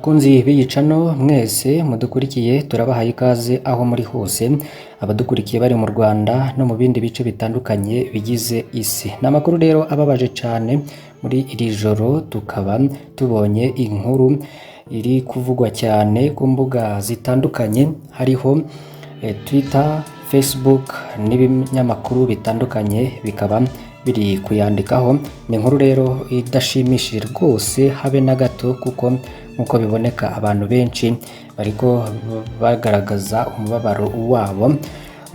Bakunzi b'iyi channel mwese mudukurikiye, turabahaye ikaze aho muri hose, abadukurikiye bari mu Rwanda no mu bindi bice bitandukanye bigize isi. Ni amakuru rero ababaje cyane. Muri iri joro tukaba tubonye inkuru iri kuvugwa cyane ku mbuga zitandukanye, hariho Twitter, Facebook n'ibinyamakuru bitandukanye bikaba biri kuyandikaho. Ni inkuru rero idashimishije rwose habe na gato, kuko nk'uko biboneka abantu benshi bariko bagaragaza umubabaro wabo.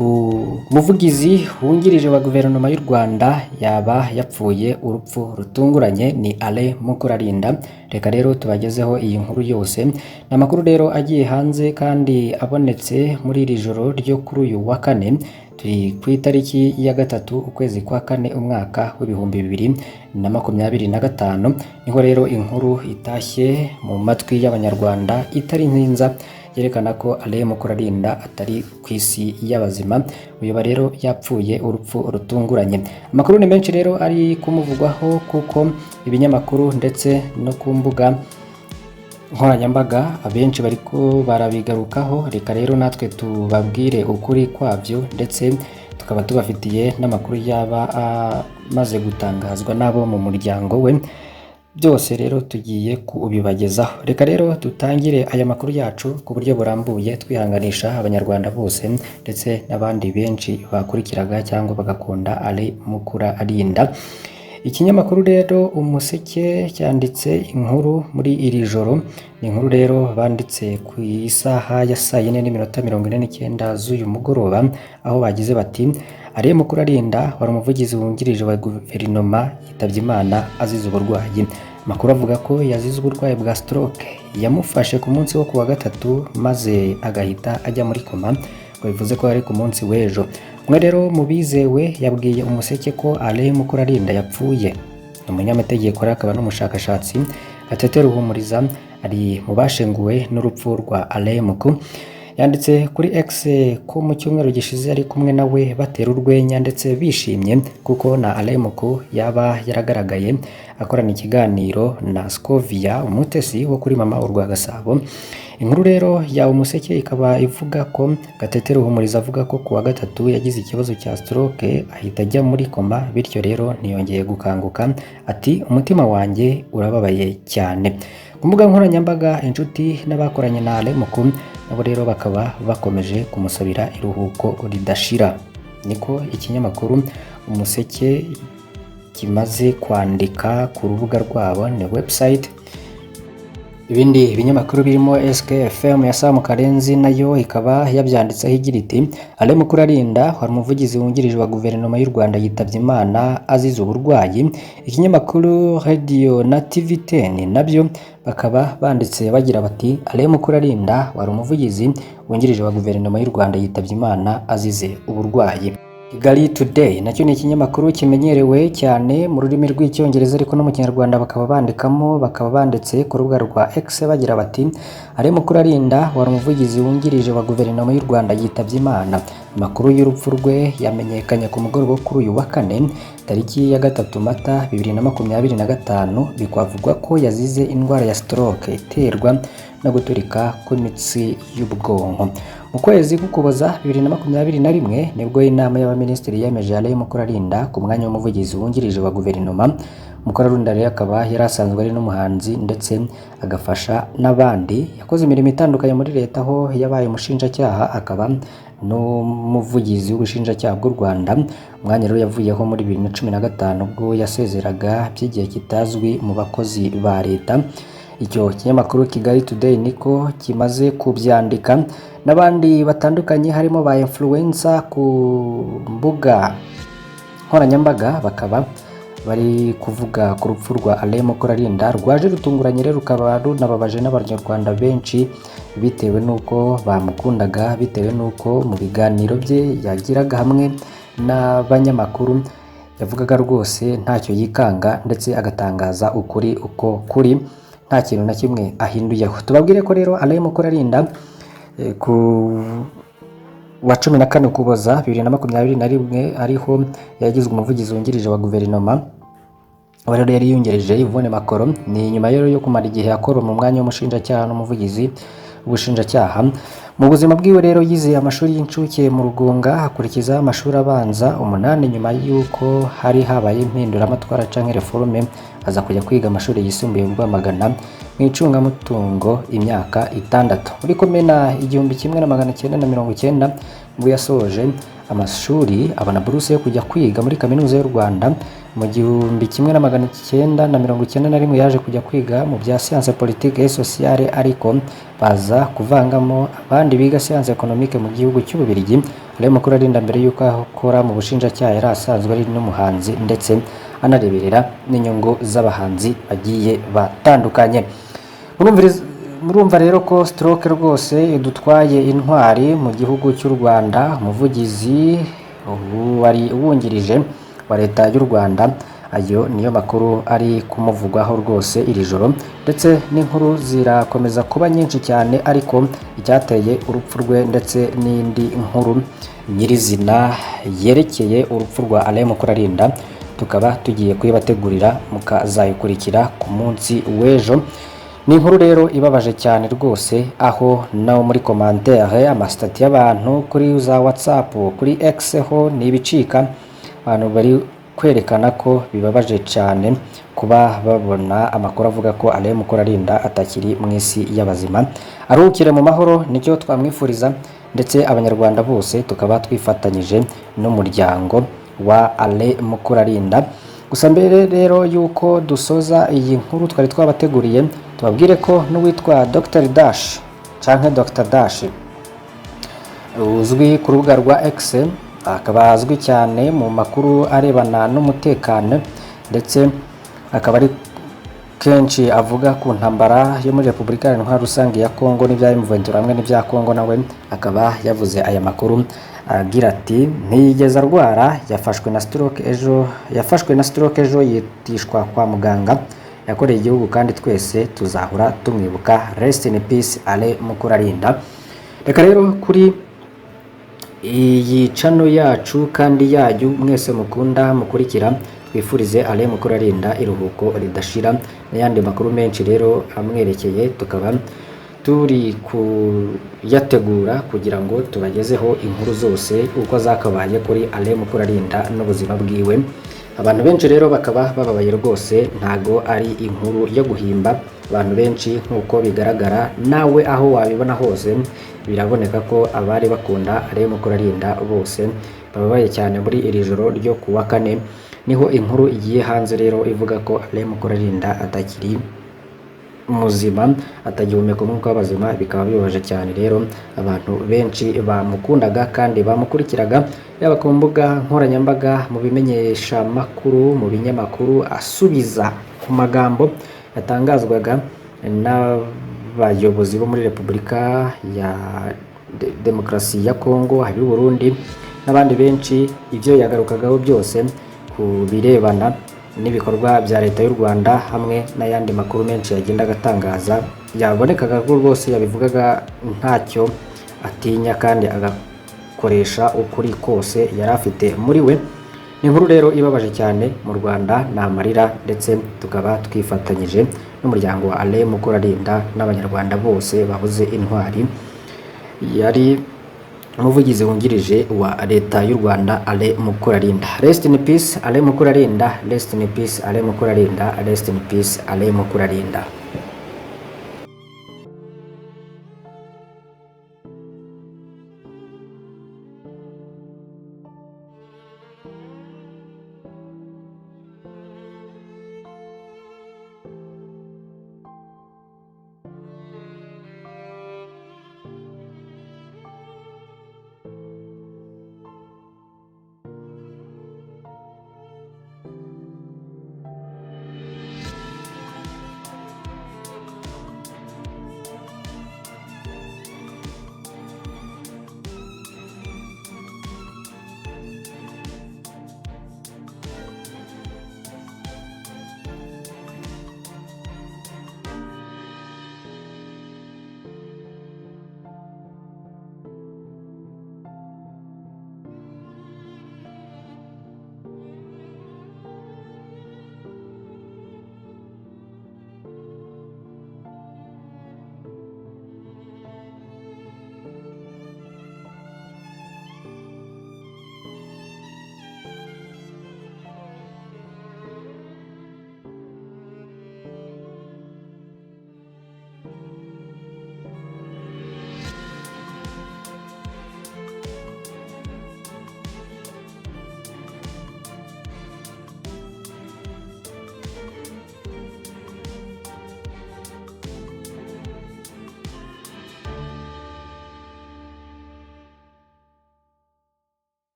Umuvugizi wungirije wa guverinoma y'u Rwanda yaba yapfuye urupfu rutunguranye, ni Alain Mukurarinda. Reka rero tubagezeho iyi nkuru yose. Ni amakuru rero agiye hanze kandi abonetse muri iri joro ryo kuri uyu wa kane, turi ku itariki ya 3 ukwezi kwa kane umwaka w'2025. Niho rero inkuru itashye mu matwi y'Abanyarwanda itari nziza, yerekana ko Alain Mukurarinda atari ku isi y'abazima. Uyu rero yapfuye urupfu rutunguranye. Amakuru ni menshi rero ari kumuvugwaho, kuko ibinyamakuru ndetse no ku mbuga nkoranyambaga abenshi bariko barabigarukaho. Reka rero natwe tubabwire ukuri kwabyo, ndetse tukaba tubafitiye n'amakuru yaba amaze gutangazwa n'abo mu muryango we. Byose rero tugiye kubibagezaho. Reka rero dutangire aya makuru yacu ku buryo burambuye, twihanganisha Abanyarwanda bose ndetse n'abandi benshi bakurikiraga cyangwa bagakunda Alain Mukurarinda. Ikinyamakuru rero Umuseke cyanditse inkuru muri iri joro. Ni inkuru rero banditse ku isaha ya saa 4:49 z'uyu mugoroba, aho bagize bati: "Alain Mukurarinda wari umuvugizi wungirije wa guverinoma yitabye Imana azize uburwayi." Amakuru avuga ko yazize uburwayi bwa stroke yamufashe ku munsi wo kuwa gatatu, maze agahita ajya muri koma, ngo bivuze ko ari ku munsi w'ejo. Umwe rero mu bizewe yabwiye Umuseke ko Alain Mukurarinda yapfuye. Ni umunyamategeko rero akaba n'umushakashatsi. Gatete Ruhumuriza ari mu bashenguwe n'urupfu rwa Alain Muku. Yanditse kuri X ko mu cyumweru gishize ari kumwe nawe batera urwenya ndetse bishimye, kuko na Alain Muku yaba yaragaragaye akorana ikiganiro na Scovia Umutesi wo kuri Mama Urwa Gasabo. Inkuru rero ya Umuseke ikaba ivuga ko Gatete Ruhumuriza avuga ko kuwa gatatu yagize ikibazo cya stroke, ahita ajya muri koma, bityo rero ntiyongeye gukanguka. Ati: "Umutima wanjye urababaye cyane." Ku mbuga nkoranyambaga, inshuti n'abakoranye na Alain Muku nabo rero bakaba bakomeje kumusabira iruhuko ridashira. Niko ikinyamakuru Umuseke kimaze kwandika ku rubuga rwabo, ni website. Ibindi binyamakuru birimo SKFM ya Sam Karenzi nayo ikaba yabyanditseho igira iti: "Alain Mukurarinda wari umuvugizi wungirije wa guverinoma y'u Rwanda yitabye Imana azize uburwayi." Ikinyamakuru Radio na TV10 nabyo bakaba banditse bagira bati: "Alain Mukurarinda wari umuvugizi wungirije wa guverinoma y'u Rwanda yitabye Imana azize uburwayi." Kigali Today nacyo ni ikinyamakuru kimenyerewe cyane mu rurimi rw'Icyongereza, ariko no mu Kinyarwanda bakaba bandikamo. Bakaba banditse ku rubuga rwa X bagira bati: "Alain Mukurarinda wari umuvugizi wungirije wa guverinoma y'u Rwanda yitabye Imana." Amakuru y'urupfu rwe yamenyekanye ku mugoroba wo kuri uyu wa kane, tariki ya 3 Mata 2025. Bikavugwa ko yazize indwara ya stroke iterwa no guturika kw'imitsi y'ubwonko. Mu kwezi k'Ukuboza 2021 nibwo inama y'abaminisitiri yemeje Alain Mukurarinda ku mwanya w'umuvugizi wungirije wa guverinoma. Mukurarinda rero akaba yari asanzwe ari n'umuhanzi ndetse agafasha n'abandi. Yakoze imirimo itandukanye muri leta, aho yabaye umushinjacyaha akaba n'umuvugizi w'ubushinjacyaha bw'u Rwanda. Umwanya rero yavuyeho muri 2015 ubwo yasezeraga by'igihe kitazwi mu bakozi ba leta. Icyo kinyamakuru Kigali Today niko kimaze kubyandika, n'abandi batandukanye harimo ba influencer ku mbuga nkoranyambaga bakaba bari kuvuga ku rupfu rwa Alain Mukurarinda rwaje rutunguranye, rero rukaba runababaje n'Abanyarwanda benshi, bitewe n'uko bamukundaga, bitewe n'uko mu biganiro bye yagiraga hamwe n'abanyamakuru yavugaga rwose ntacyo yikanga, ndetse agatangaza ukuri uko kuri, nta kintu na kimwe ahinduyeho. Tubabwire ko rero Alain Mukurarinda ku wa 14 Ukuboza 2021 ariho yagizwe umuvugizi wungirije wa guverinoma. Uwo rero yari yungirije Yvonne Makoro. Ni nyuma rero yo kumara igihe akora mu mwanya w'umushinjacyaha n'umuvugizi w'ubushinjacyaha. Mu buzima bwiwe rero, yize amashuri y'incuke mu Rugunga, akurikiza amashuri abanza umunani. Nyuma y'uko hari habaye impinduramatwara canke réforme, aza kujya kwiga amashuri yisumbuye mu Rwamagana mu icungamutungo imyaka 6. Muri Komena 1990 nibwo yasoje amashuri, abona buruse yo kujya kwiga muri Kaminuza y'u Rwanda. Mu 1991 yaje kujya kwiga mu bya science politique et sociale, ariko baza kuvangamo abandi biga science économique mu gihugu cy'Ububiligi. Alain Mukurarinda, mbere y'uko akora mu bushinjacyaha, yari asanzwe ari n'umuhanzi, ndetse anareberera n'inyungu z'abahanzi bagiye batandukanye. Murumva rero ko stroke rwose idutwaye intwari mu gihugu cy'u Rwanda, umuvugizi wari wungirije wa Leta y'u Rwanda. Ayo niyo makuru ari kumuvugwaho rwose iri joro, ndetse n'inkuru zirakomeza kuba nyinshi cyane, ariko icyateye urupfu rwe ndetse n'indi nkuru nyirizina yerekeye urupfu rwa Alain Mukurarinda tukaba tugiye kuyibategurira, mukazayikurikira ku munsi w'ejo. Ni inkuru rero ibabaje cyane rwose, aho no muri commentaire, ama status y'abantu kuri za WhatsApp, kuri X ho ni ibicika. Abantu bari kwerekana ko bibabaje cyane kuba babona amakuru avuga ko Alain Mukurarinda atakiri mu isi y'abazima. Aruhukire mu mahoro, nicyo twamwifuriza, ndetse Abanyarwanda bose tukaba twifatanyije n'umuryango wa Alain Mukurarinda. Gusa mbere rero yuko dusoza iyi nkuru twari twabateguriye, tubabwire ko n'uwitwa Dr Dash canke Dr Dash, uzwi ku rubuga rwa X, akaba azwi cyane mu makuru arebana n'umutekano, ndetse akaba ari kenshi avuga ku ntambara yo muri Repubulika Iharanira Rusange ya Kongo n'ibya M23 hamwe n'ibya Kongo, nawe akaba yavuze aya makuru agira ati: "Ntiyigeze arwara, yafashwe na stroke ejo, yafashwe na stroke ejo, yitishwa kwa muganga. Yakoreye igihugu kandi twese tuzahora tumwibuka. Rest in peace, Alain Mukurarinda." Reka rero kuri iyi channel yacu kandi yanyu mwese mukunda mukurikira, twifurize Alain Mukurarinda iruhuko ridashira. N'ayandi makuru menshi rero amwerekeye tukaba turi kuyategura kugira ngo tubagezeho inkuru zose uko zakabaye kuri Alain Mukurarinda n'ubuzima bwiwe. Abantu benshi rero bakaba bababaye rwose, ntago ari inkuru yo guhimba. Abantu benshi, nk'uko bigaragara nawe aho wabibona hose, biraboneka ko abari bakunda Alain Mukurarinda bose bababaye cyane. Muri iri joro ryo ku wa kane niho inkuru igiye hanze rero ivuga ko Alain Mukurarinda atakiri muzima, atagihumeka umwuka w'abazima. Bikaba bibabaje cyane rero abantu benshi bamukundaga kandi bamukurikiraga, yaba ku mbuga nkoranyambaga, mu bimenyeshamakuru, mu binyamakuru, asubiza ku magambo yatangazwaga n'abayobozi bo muri Repubulika ya Demokarasi ya Kongo, ab'i Burundi n'abandi benshi. Ibyo yagarukagaho byose ku birebana n'ibikorwa bya Leta y'u Rwanda hamwe n'ayandi makuru menshi yagendaga atangaza, yabonekaga ko rwose yabivugaga ntacyo atinya kandi agakoresha ukuri kose yari afite muri we. Ni inkuru rero ibabaje cyane. Mu Rwanda ni amarira, ndetse tukaba twifatanyije n'umuryango wa Alain Mukurarinda n'Abanyarwanda bose babuze intwari yari umuvugizi wungirije wa Leta y'u Rwanda, Alain Mukurarinda. Rest in peace, Alain Mukurarinda. Rest in peace, Alain Mukurarinda. Rest in peace, Alain Mukurarinda.